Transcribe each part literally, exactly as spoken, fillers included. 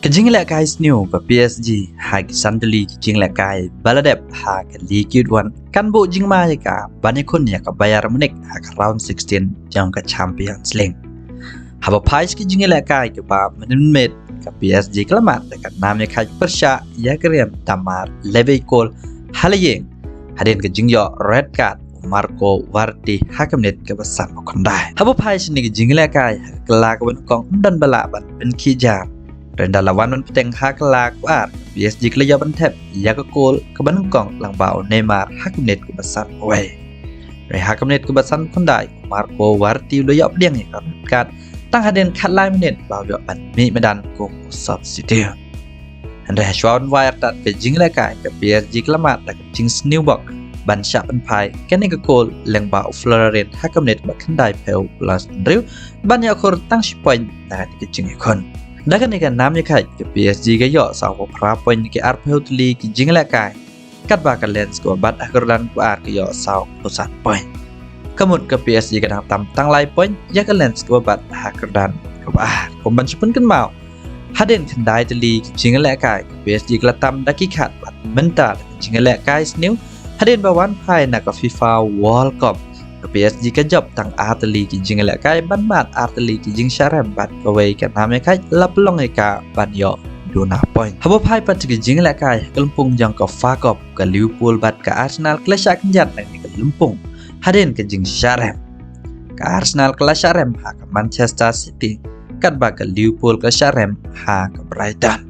Ka jingïalehkai sniew ka P S G ha ki san tylli ki jingïalehkai ba la dep ha ka Ligue One kan buh jingma ïa ka ban ïakhun ïa ka Bayern Munich ha ka round sixteen jong ka Champions League. Haba phai sha ki jingïalehkai kiba mynmiet, ka P S G ka la mad da ka nam ïakhaid pyrshah ïa ka Rhein Damar laiphew kol ha la ïing hadien ka jingïoh red card u Marco Verratti ha ka minit kaba sanphew khyndai. Haba phai sha kine ki jingïalehkai ha ka kylla kaba nyngkong ym don ba lah ban pynkhih jar. Hynrei ynda la wan ban bteng ha ka kylla kaba ar, ka P S G ka la ïoh ban thep ïa ka kol kaba nyngkong lyngba u Neymar ha ka minit kaba sanphew wei. Hynrei ha ka minit kaba sanphew khyndai, u Marco Verratti u la ïoh pdiang ïa ka red card tang hadien khatlai minit ba u ïoh ban mih madan kum u substitute. Hynrei hashwa ban wai artat ka jingïalehkai, ka P S G ka la mad da ka jingsniew bok ban shah pynphai kane ka kol lyngba u Florean ha ka minit ba khyndaiphew plus hynriew ban ïoh khur tang shi point na kane ka jingïakhun. Da kane ka nam ïakhaid, ka P S G ka ïoh sawphew phra point na ki arphew tylli ki jingïalehkai, katba ka Lens kaba bat ha ka kyrdan kaba ar ka ïoh sawphew san point. Ka mut ka P S G ka dang tam tang lai point ïa ka Lens kaba bat ha ka kyrdan kaba ar. Kum ban shu pynkynmaw, hadien khyndai tylli ki jingïalehkai, ka P S G ka la tam da ki khat, bad mynta da ka jingïalehkai sniew hadien ba wan phai na ka FIFA World Cup, ka P S G ka jop tang ar tylli ki jingïalehkai ban mad ar tylli ki jingshah rem, bad kawei ka nam ïakhaid la pynlong ïa ka ban ïoh duna point. Haba phai pat sha ki jingïalehkai ha ka lympung jong ka FA Cup, ka Liverpool bad ka Arsenal ka la shah kynjat na kane ka lympung hadien ka jingshah rem. Ka Arsenal ka la shah rem ha ka Manchester City, katba ka Liverpool ka la shah rem ha ka Brighton.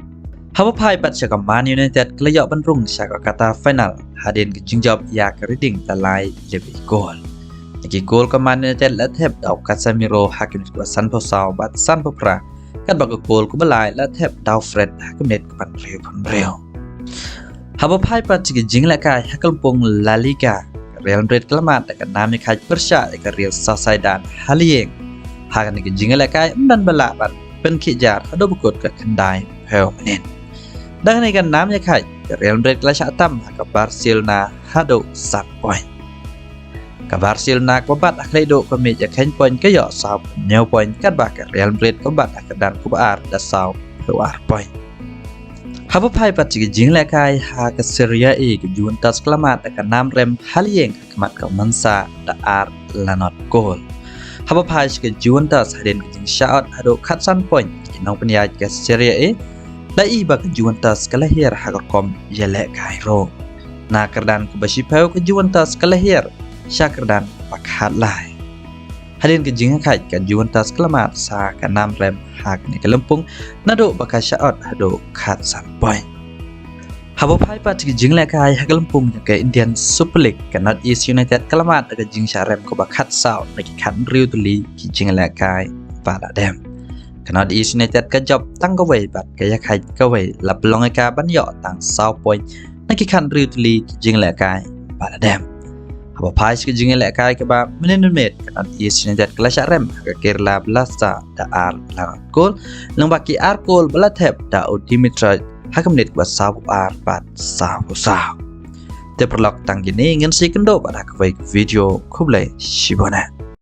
Haba phai pat sha ka Man United, ka la ïoh ban rung sha ka quarter final hadien ka jingjop ïa ka Reading da lai laiphew kol. Na ki kol ka Man United la thep da u Casemiro ha ka minit kaba sanphew saw bad sanphew phra, katba ka kol kaba lai la thep da u Fred ha ka minit kaba hynriewphew hynriew. Haba phai pat sha ki jingïalehkai ha ka lympung La Liga, ka Real Madrid ka la mad da ka nam ïakhaid pyrshah ïa ka Real Sociedad ha la ïing. Ha kane ka jingïalehkai ym don ba lah ban pynkhih jar haduh ba kut ka khyndaiphew minit. Da kane ka nam ïakhaid, ka Real Madrid ka la shah tam ha ka Barcelona haduh san point. Ka Barcelona kaba bat ha ka lehduh ka miej ïa ka point ka ïoh sawphew hynñiew point, katba ka Real Madrid kaba bat ha ka kyrdan kaba ar da sawphew ar point. Haba phai pat sha ki jingïalehkai ha ka Serie A, ka Juventus ka la mad da ka nam rem ha la ïing ha khmat ka Monza da ar la nod kol. Haba phai sha ka Juventus hadien ka jingshah ot haduh khatsan point, ki nongpynïaid ka Serie A da i ba ka Juventus ka la hiar ha ka rukom ïalehkai ruh. Na ka kyrdan kaba shiphew ka Juventus ka la hiar sha ka kyrdan kaba khatlai. Hadien ka jingïakhaid, ka Juventus ka la mad sa ka nam rem ha kane ka lympung naduh ba ka shah ot haduh khatsan point. Haba phai pat sha ki jingïalehkai ha ka lympung jong ka Indian Super League, ka North East United ka la mad da ka jingshah rem kaba khatsaw na ki khathynriew tylli ki jingïalehkai ba la dep. Ka North East United ka jop tang kawei bad ka ïakhaid kawei, la pynlong ïa ka ban ïoh tang saw point na ki khathynriew tylli ki jingïalehkai ba la dep. Haba phai sha ka jingïalehkai kaba mynnin mynmiet, ka North East United ka la shah rem ha ka Kerala Blasters da ar la nod kol, lyngba ki ar kol ba la thep da u Dimitrov ha ka minit kaba sawphew ar bad sawphew saw. Te paralok, tang kine ngin sa ïakynduh pat ha kawei ka video. Khublei shibun.